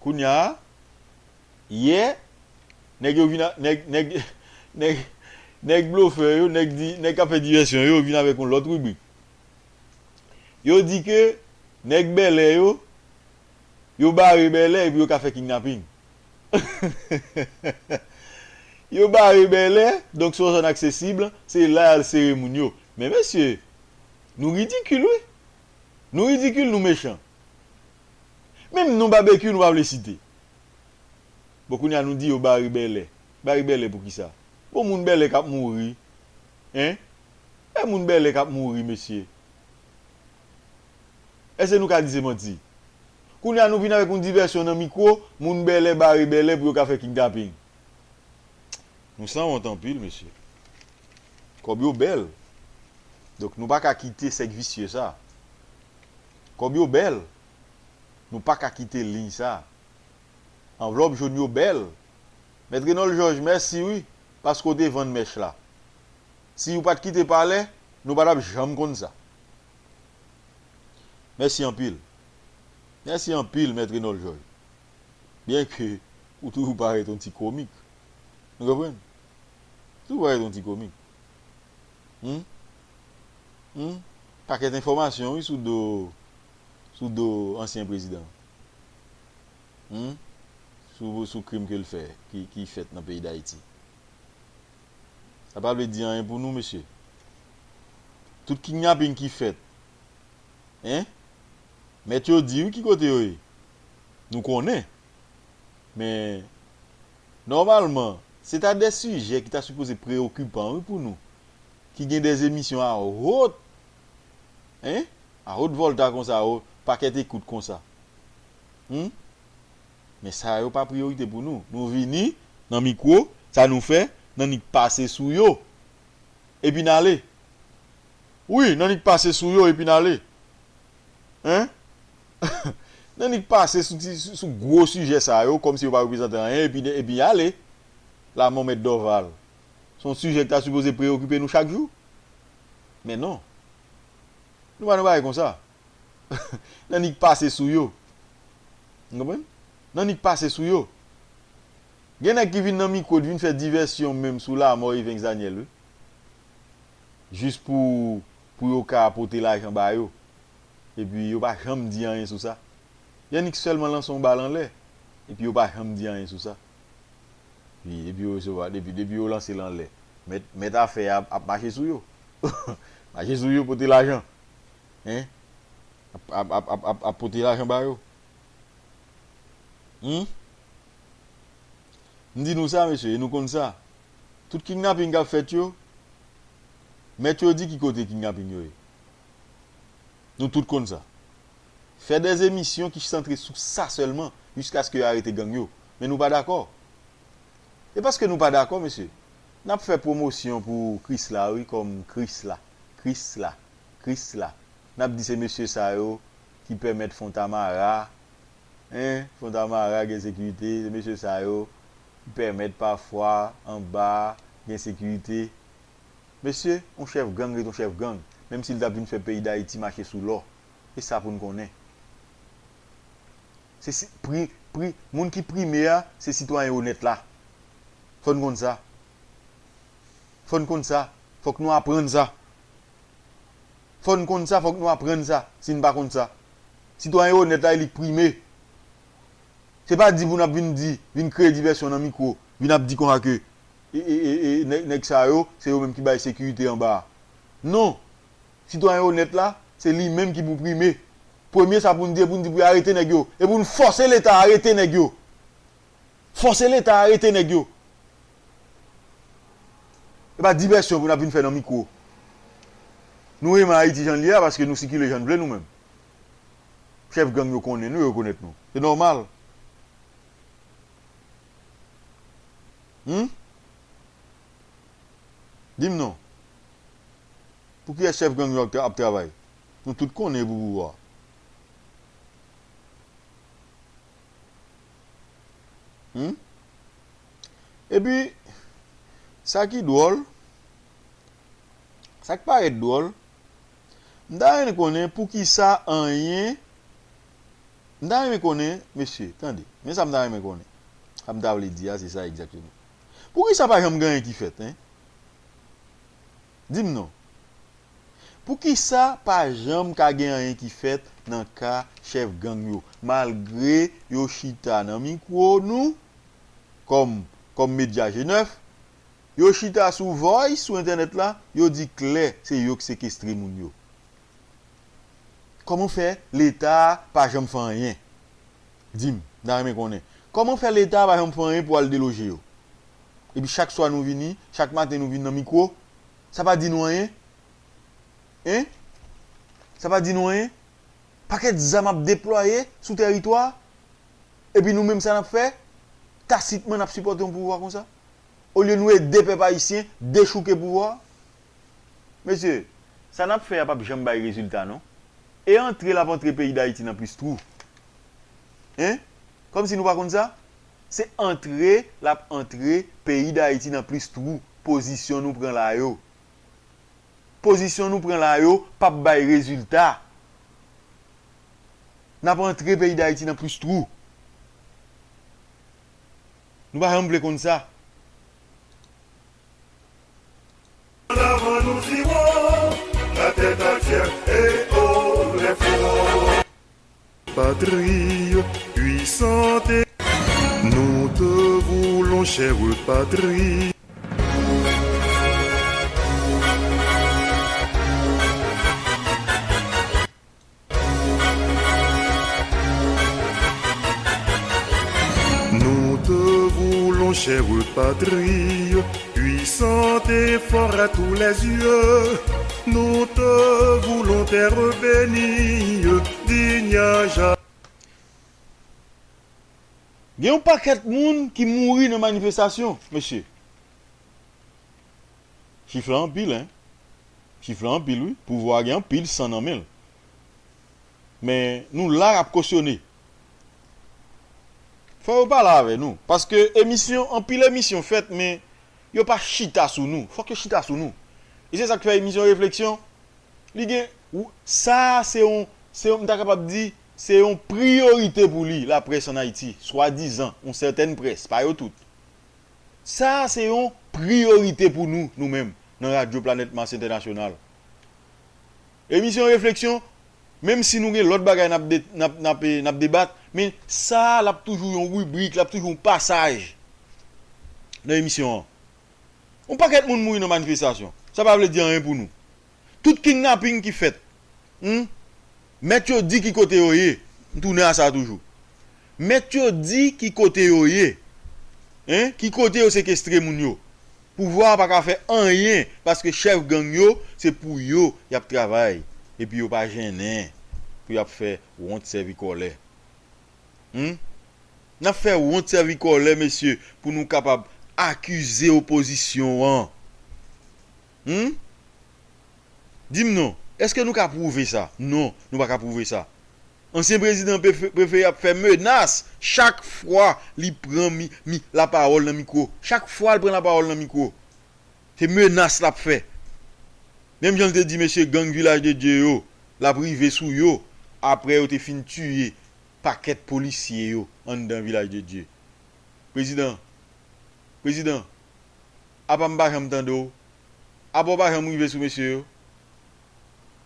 Kounye a, yè, nèg yo vin a, nèg, nèg, nèg, nèg blofè yo, nèg di, nèg k ap fè divèsyon yo, vin avèk yon lòt ribrik. Yo di ke nèg bèlè yo, yo bare bèlè epi yo ka fè kidnaping. Yo bare bèlè, donk se yon zòn aksesib, se la y al sere moun yo. Men mesye, nou ridikil wi. Nou ridikil, nou mechan. Menm non babekyou nou pa vle site. Bon, kounye a nou di yo bare bèlè. Bare bèlè pou kisa? Bon, moun bèlè k ap mouri. Hein? E moun bèlè k ap mouri, mesye. Èske nou ka di se manti? Kounye a nou vin avèk yon divèsyon nan mikwo, moun bèlè bare bèlè pou yo ka fè kidnaping. Nou sanwont anpil, mesye. Kòb yo bèl. Donk nou pa ka kite sèk visye sa. Kòb yo bèl. Nou pa ka kite liy sa. Anvlòp jòn yo bèl. Mèt Renòl Jòj, mèsi wi, paske w te vann mèch la. Si w pa t kite palè, nou pa t ap janm konn sa. Mèsi anpil. Mèsi anpil, Mèt Renòl Jòj. Byenke ou toujou parèt yon ti komik. Nou konprann? Toujou parèt yon ti komik. Hmm? Hmm? Pakèt enfòmasyon, wi, sou do, sou do ansyen prezidan. Hmm? Sou, sou krim ke l fè, ki, ki fèt nan peyi Dayiti. Sa pa vle di anyen pou nou, mesye. Tout kidnaping ki fèt, hein? Mèt yo di wi ki kote yo ye. Nou konnen. Men, nòmalman, se ta de sijè ki ta sipoze preokipan, wi, pou nou. Ki gen de emisyon a wot, hein? A wot vòlta konsa, a wot pakèt ekout konsa. Hmm? Men sa yo pa priyorite pou nou. Nou vini nan mikwo, sa nou fè, n annik pase sou yo. Epi n ale. Wi, n annik pase sou yo epi n ale. Hein? N annik pase sou, ti- sou, sou gwo sijè sa yo, kòmsi yo pa reprezante anyen, epi, epi ale. Lamò Mèt Dorval. Se yon sijè ki ta sipoze preokipe nou chak jou. Men non. Nou pa nan bagay konsa. N annik pase sou yo. Ou konprann? N annik pase sou yo. Gen nèg ki vin nan mikwo, vin fè divèsyon menm sou lamò Evens Daniel, wi. Jis pou, pou yo ka pote lajan ba yo. Epi yo pa janm di anyen sou sa. Yo annik sèlman lanse yon bal anlè. Epi yo pa janm di anyen sou sa. Wi, depi yo resevwa, depi, depi yo lanse l anlè, mèt, mèt afè a ap, ap mache sou yo. Mache sou yo, pote lajan. Hein? Ap, ap, ap, ap, ap, ap pote lajan ba yo. Hmm? M di nou sa, mesye, e nou konn sa. Tout kidnaping k ap fèt yo, mèt yo di ki kote kidnaping yo ye. Nou tout konn sa. Fè de emisyon ki santre sou sa sèlman, jiskaske yo arete gang yo. Men nou pa dakò. E paske nou pa dakò, mesye, n ap fè pwomosyon pou Krisla, wi, kòm Krisla, Krisla, Krisla. N ap di se mesye sa yo ki pèmèt Fontamara, hein, Fontamara gen sekirite, se mesye sa yo ki pèmèt pafwa anba a gen sekirite. Mesye, yon chèf gang ret yon chèf gang, menm si l t ap vin fè peyi Dayiti mache sou lò. E sa pou n konnen. Se si, pri, pri, moun ki prime a, se sitwayen onèt la. Fò n konn sa. Fò n konn sa. Fòk nou aprann sa. Fò n konn sa, fòk nou aprann sa, si n pa konn sa. Sitwayen onèt la, e li k prime. Se pa di pou n ap vin di, vin kreye divèsyon nan mikwo, vin ap di konsa ke e, e, e, e, nèg, nèg sa yo, se yo menm ki bay sekirite anba a. Non! Sitwayen onèt la, se li menm ki pou prime. Premye sa pou n di, e pou n di pou y arete nèg yo. E pou n fòse Leta arete nèg yo. Fòse Leta arete nèg yo. E pa divèsyon pou n ap vin fè nan mikwo. Nou renmen Ayiti jan l ye a paske nou sikile jan n vle nou menm. Chèf gang yo konnen nou, yo rekonèt nou. Se nòmal. Hmm? Di m non. Pou kiyès chèf gang yo ap tra-, ap travay? Nou tout konnen pou pouvwa. Hmm? Epi, sa ki dwòl, sa k parèt dwòl, m ta renmen konnen poukisa anyen, m ta renmen konnen, mesye, tande, men sa m ta renmen konnen. Sa m ta vle di a, se sa egzakteman. Poukisa pa janm gen anyen ki fèt, en? Di m non. Poukisa pa janm ka gen anyen ki fèt nan ka chèf gang yo, malgre yo chita nan mikwo nou, kòm, kòm medya G nèf, yo chita sou Voice, sou entènèt la, yo di klè se yo k sekestre moun yo. Kòman fè Leta a pa janm fè anyen? Di m, m ta renmen konnen. Kòman fè Leta a pa janm fè anyen pou al deloje yo? Epi chak swa nou vini, chak maten nou vin nan mikwo, sa pa di nou anyen? Hein? Sa pa di nou anyen? Pakèt zam ap deplwaye sou tèritwa, epi nou menm sa n ap fè? Tasitman n ap sipòte yon pouvwa konsa? Olye nou ede pèp ayisyen dechouke pouvwa? Mesye, sa n ap fè a p ap janm bay rezilta non. E antre l ap antre peyi Dayiti nan plis twou. Hein? Kòmsi nou pa konn sa? Se antre l ap antre peyi Dayiti nan plis twou. Pozisyon nou pran la yo. Pozisyon nou pran la yo p ap bay rezilta. N ap antre peyi Dayiti nan plis twou. Nou pa janm vle konn sa. An avan nou di wo, la tête à Dieu et haut les fronts. Patrie puissante, nous te voulons, chère patrie. Nous te voulons, chère patrie, puissante et forte à tous les yeux. Nous te voulons, terre bénie, digne à Ja- Gen yon pakèt moun ki mouri nan manifestasyon, mesye. Chif la anpil, en. Chif la anpil, wi. Pouvwa a gen anpil san nan men l. Men, nou la ap kosyone. Fò yo pale avè nou. Paske emisyon, anpil emisyon fèt, men yo pa chita sou nou. Fòk yo chita sou nou. E se sa k fè emisyon refleksyon, li gen, ou, sa se yon, se yon, m ta kapab di, se yon priyorite pou li, laprès ann Ayiti, swadizan, yon sètèn près, pa yo tout. Sa se yon priyorite pou nou, nou menm, nan Radyo Planèt Mas Entènasyonal. Emisyon refleksyon, menm si nou gen lòt bagay n ap de-, n ap, n ap, n ap debat, men sa, l ap toujou yon ribrik, l ap toujou yon pasaj nan emisyon an. Yon pakèt moun mouri nan manifestasyon. Sa pa vle di anyen pou nou. Tout kidnaping ki fèt, hmm? Mèt yo di ki kote yo ye. M tounen a sa toujou. Mèt yo di ki kote yo ye. Hein? Ki kote yo sekestre moun yo. Pouvwa a pa ka fè anyen, paske chèf gang yo, se pou yo y ap travay. Epi yo pa jennen pou y ap fè wont sèvi kòlè. Hmm? N ap fè wont sèvi kòlè, mesye, pou nou kapab akize opozisyon an. Hmm? Di m non, èske nou ka pwouve sa? Non, nou pa ka pwouve sa. Ansyen prezidan prefe-, prefere ap fè menas chak fwa li pran mi, mi, lapawòl nan mikwo. Chak fwa l pran lapawòl nan mikwo, se menas l ap fè. Menm jan l te di mesye gang Vilaj de Dye yo, l ap rive sou yo, apre yo te fin tiye pakèt polisye yo anndan Vilaj de Dye. Prezidan, prezidan, apa m pa janm tande w? Apa w pa janm rive sou mesye yo?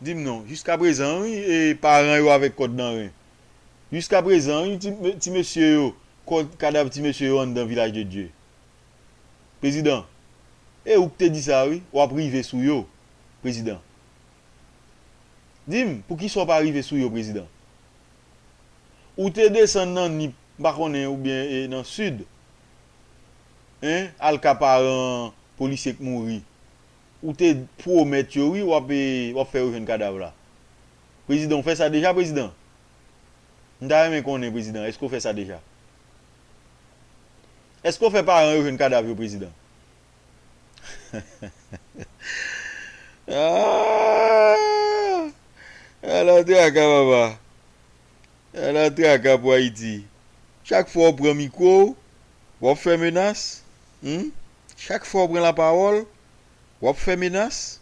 Di m non, jiskaprezan, wi, e paran yo avèk kòd nan ren. Jiskaprezan, wi, ti, ti mesye yo, kò-, kadav ti mesye yo anndan Vilaj de Dye. Prezidan, e ou k te di sa, wi, w ap rive sou yo, prezidan. Di m, poukisa w pa rive sou yo, prezidan? Ou te desann nan Nip, m pa konnen, oubyen, e, nan Sid, en, al ka paran polisye k mouri. Ou te pwomèt yo, wi, w ap, e, w ap fè yo jwenn kadav la. Prezidan, ou fè sa deja, prezidan? M ta renmen konnen, prezidan, èske w fè sa deja? Èske w fè paran yo jwenn kadav yo, prezidan? Ah! Ala traka, papa. Ala traka pou Ayiti. Chak fwa w pran mikwo w, w ap fè menas. Hmm? Chak fwa w pran lapawòl, w ap fè menas.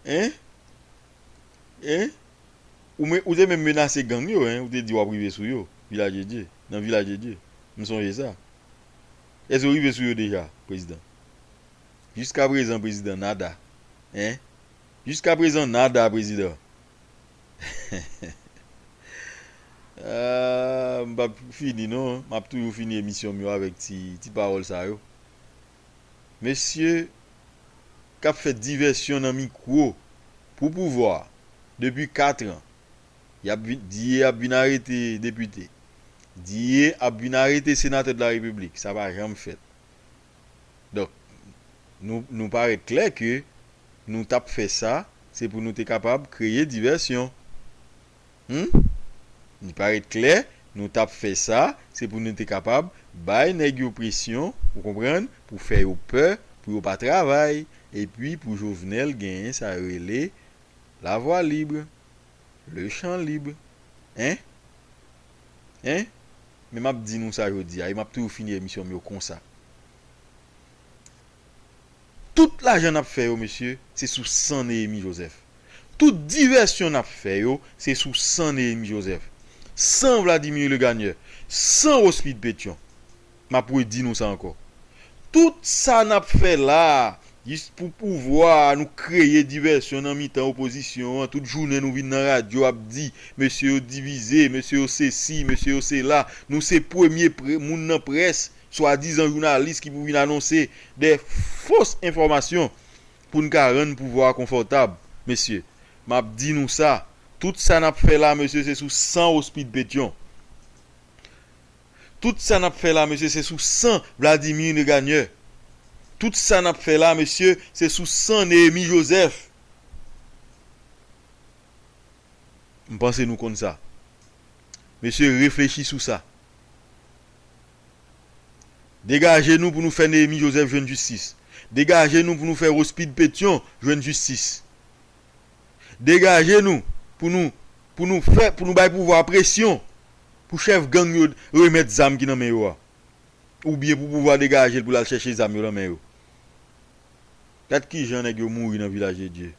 Hein? Hein? Ou, men, ou te menm menase gang yo, hein? Ou te di w ap rive sou yo. Vilaj de Dye. Nan Vilaj de Dye. M sonje sa. Èske w rive sou yo deja, prezidan? Jiskaprezan, prezidan, nada. Hein? Jiskaprezan, nada, prezidan. Ah, m p ap fini, non. M ap toujou fini emisyon m yo avèk ti, ti pawòl sa yo. Mesye k ap fè divèsyon nan mikwo pou pouvwa depi kat an. Y ap vi-, Diye ap vin arete depite. Diye ap vin arete senatè de la repiblik. Sa pa janm fèt. Donk, nou, nou parèt klè ke nou t ap fè sa, se pou nou te kapab kreye divèsyon. Hmm? Li parèt klè, nou t ap fè sa, se pou nou te kapab bay nèg yo presyon, ou konprann, pou fè yo pè, pou yo pa travay, epi pou Jovenel genyen sa yo rele la voie libre, le champ libre. Hein? Hein? Men m ap di nou sa jodi a, e m ap toujou fini emisyon m yo konsa. Tout lajan n ap fè yo, mesye, se sou san Neyemi Joseph. Tout divèsyon n ap fè yo, se sou san Neyemi Joseph. San Vladimir Legagneur, san Rospide Pétion. M ap redi nou sa ankò. Tout sa n ap fè la a, jis pou pouvwa a, nou kreye divèsyon nan mitan opozisyon an. Tout jounen nou vin nan radyo ap di, mesye yo divize, mesye yo sesi, mesye yo sela. Nou se premye pre-, moun nan près, swadizan jounalis ki pou vin anonse de fos enfòmasyon pou n ka rann pouvwa a konfòtab. Mesye, m ap di nou sa, tout sa n ap fè la, mesye, se sou san Rospide Pétion. Tout sa n ap fè la, mesye, se sou san Vladimir Legagneur. Tout sa n ap fè la, mesye, se sou san Neyemi Joseph. M panse nou konn sa. Mesye, reflechi sou sa. Degaje nou pou nou fè Neyemi Joseph jwenn jistis. Degaje nou pou nou fè Rospide Pétion jwenn jistis. Degaje nou pou nou, pou nou fè, pou nou bay pouvwa a presyon pou chèf gang yo remèt zam ki nan men yo a. Oubyen pou pouvwa degaje l pou l al chèche zam yo nan men yo. Gad kijan nèg yo mouri nan Vilaj de Dye.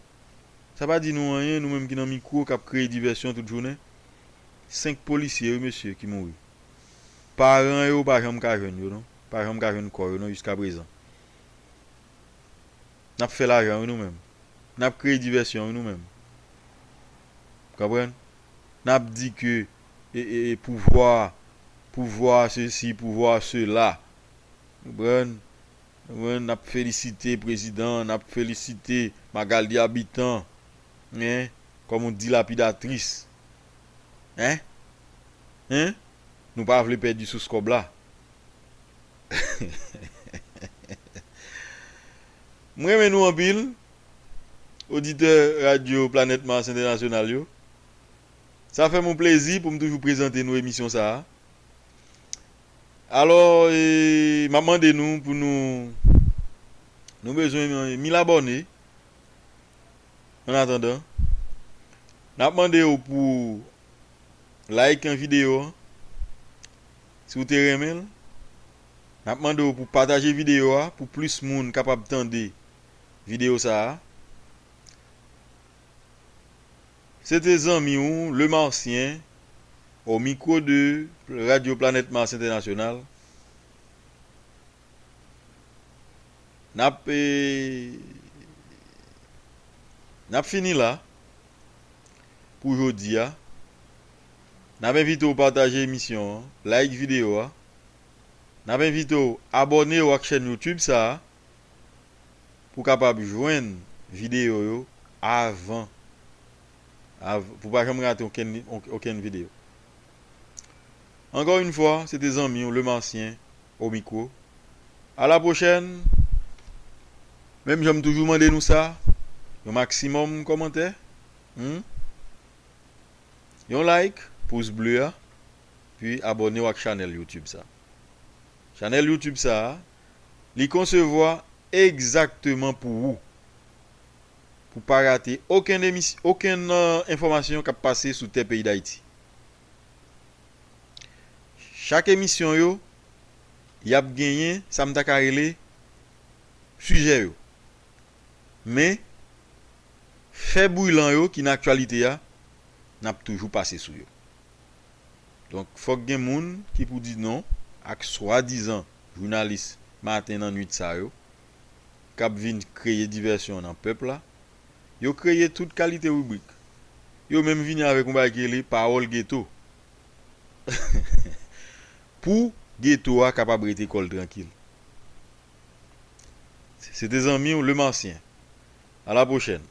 Sa pa di nou anyen, nou menm ki nan mikwo, k ap kreye divèsyon tout jounen. Senk polisye, wi, mesye, ki mouri. Paran yo pa janm ka jwenn yo, non. Pa janm ka jwenn kò yo, non, jiskaprezan. N ap fè lajan, wi, nou menm. N ap kreye divèsyon, wi, nou menm. Konprann? N ap di ke, e, e, e, pouvwa, pouvwa sesi, pouvwa sela. Konprann? Konprann? N ap felisite prezidan, n ap felisite Magali Habitant, hein, kòm yon dilapidatris. Hein? Hein? Nou pa vle pèdi sous kòb la. M renmen nou anpil, oditè Radyo Planèt Mars Entènasyonal yo. Sa fè m yon plezi pou m toujou prezante nou emisyon sa a. Alò, e, m ap mande nou pou nou, nou bezwen mil abòne. Annatandan, n ap mande w pou like videyo a, si w te renmen l. N ap mande w pou pataje videyo a, pou plis moun kapab tande videyo sa a. Se te zanmi w, Le Martien, au micro de Radio Planète Mars International. N ap, e, n ap fini la pou jodi a. N ap envite w pataje emisyon an, like videyo a. N ap envite w abòne w ak chèn YouTube sa a pou w kapab jwenn videyo yo avan, av-, pou w pa janm rate okenn, okenn videyo. Encore une fois, se te zanmi w, Le Martien, au micro. À la prochaine. Menm jan m toujou mande nou sa, yon maksimòm kòmantè, hmm? Yon like, pous ble a, pi abòne w ak chanèl YouTube sa. Chanèl YouTube sa a, li konsevwa egzakteman pou ou. Pou pa rate okenn emis, okenn euh, enfòmasyon k ap pase sou tè peyi Dayiti. Chak emisyon yo, y ap genyen sa m ta ka rele sijè yo. Men, fè bwilan yo ki nan aktyalite a, n ap toujou pase sou yo. Donk, fòk gen moun ki pou di non ak swadizan jounalis maten nan nwit sa yo, k ap vin kreye divèsyon nan pèp la. Yo kreye tout kalite ribrik. Yo menm vini avèk yon bagay ki rele pawòl geto. Pou geto a kapab rete kò l trankil. Se te zanmi w, Lemasyen. A la pwochèn.